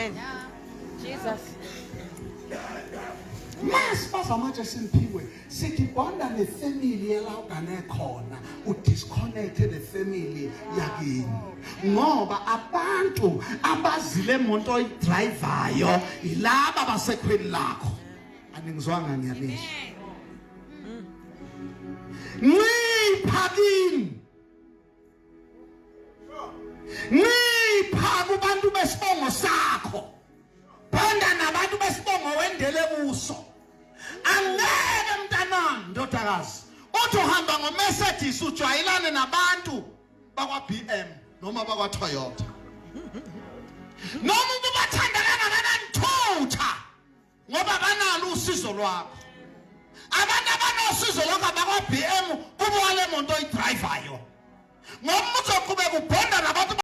Amen. Jesus. Masibaza amatshe simphiwe sithi bonda nefamily yala ugane khona udisconnect nefamily yakini ngoba abantu abazile monto oyidrivayo yilaba basekhweni lakho. Aningizwanga ngiyalisho. Ncipha kini. Ncipha kubantu besibongo sakho. Phanda nabantu besibongo wendele kuso. Angeke mntanami ndodakazi uthi uhamba ngoMercedes ujwayelane nabantu bakwa BM noma bakwa Toyota. Noma ubathanda kangakanani thutha ngoba banalo usizo lwakho. Abantu abanosizo lwakho abakwa BM kubo wale monto oyidrivayo. Ngoba uzoqhubeka ubhonda nabantu.